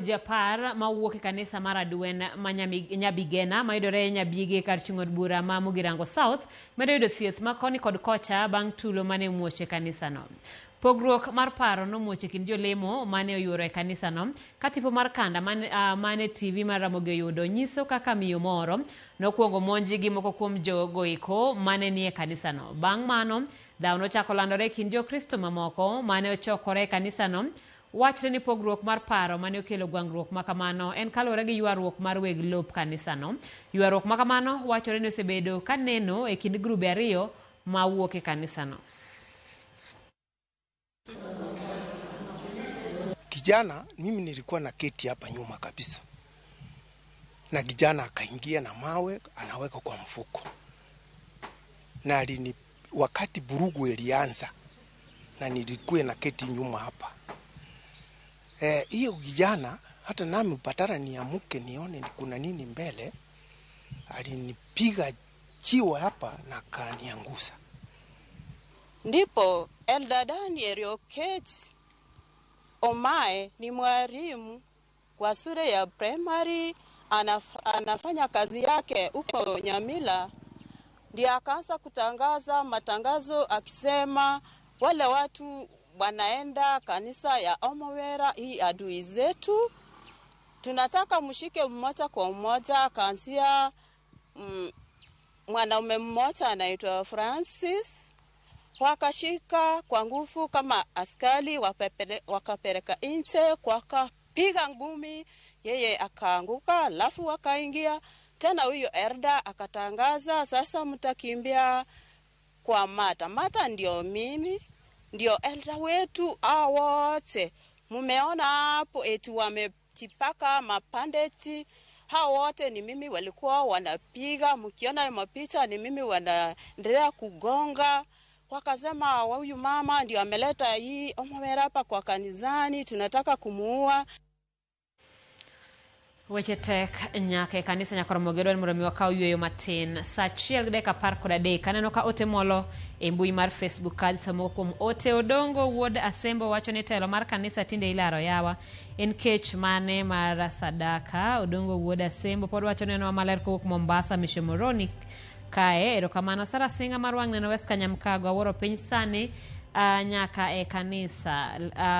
Ji 10 ma wuok e kanisa mar Adwen ma Nyabigena mayudore Nyabiege kar chung' od bura ma Mugirango South medo yudo thieth ma koni kod kocha bang' tulo mane omuoch e kanisano. Pogruok mar paro nomuoch e kind jolemo mane oyuoro e kanisano ka tipo mar kanda mane TV mar Ramogi oyudo nyiso kaka miyo moro nokwongo monji gi moko kuom jogoeko mane nie kanisano. Bang' mano, dhawo nochako landore e kind Jokristo mamoko mane ochokore e kanisano. Wachre ni pogruok mar paro mane okelo gwangruok ma kamano en kaluwore gi ywaruok mar weg lop kanisano. Ywaruok ma kamano wachore ni osebedo ka neno e kind grube ariyo ma wuok e kanisano. Kijana, mimi nilikuwa na keti hapa nyuma kabisa, na kijana akaingia na mawe anaweka kwa mfuko, na alini, wakati vurugu ilianza, na nilikuwa na keti nyuma hapa hiyo kijana hata nami patara niamuke nione ni kuna nini mbele, alinipiga jiwe hapa na kaniangusa. Ndipo Elder Daniel Okech Omae ni mwalimu kwa shule ya primary anafanya kazi yake huko Nyamila, ndiye akaanza kutangaza matangazo akisema wale watu wanaenda kanisa ya Omowera, hii adui zetu, tunataka mshike mmoja kwa mmoja. Akaanzia mwanaume mmoja anaitwa Francis, wakashika kwa nguvu kama askari, wakapeleka nje, wakapiga ngumi, yeye akaanguka, alafu wakaingia tena. Huyo elder akatangaza, sasa mtakimbia kwa Mata. Mata ndio mimi, ndio elder wetu hao wote mumeona hapo, eti wamejipaka mabandage hao wote ni mimi walikuwa wanapiga. Mkiona mapicha ni mimi wanaendelea kugonga. Wakasema huyu mama ndio ameleta hii Omowera hapa kwa kanisani, tunataka kumuua. Weche tek nyaka e kanisa Nyakoromogi odwa ni mondo mi wakaw yueyo matin. Sa 1:13 aneno ka ote molo e mbui mar Facebook ka moko kuom ote Odongo wuod Asembo wacho ni telo mar kanisa tinde ilaro yawa. En kech mane mar sadaka. Odongo wuod Asembo pod wacho ni nenowa maler kowuok Mombasa Mishomoroni kae. Erokamano. Sara Singa mar wang' neno West Kanyamkago awuoro piny sani nyaka e kanisa.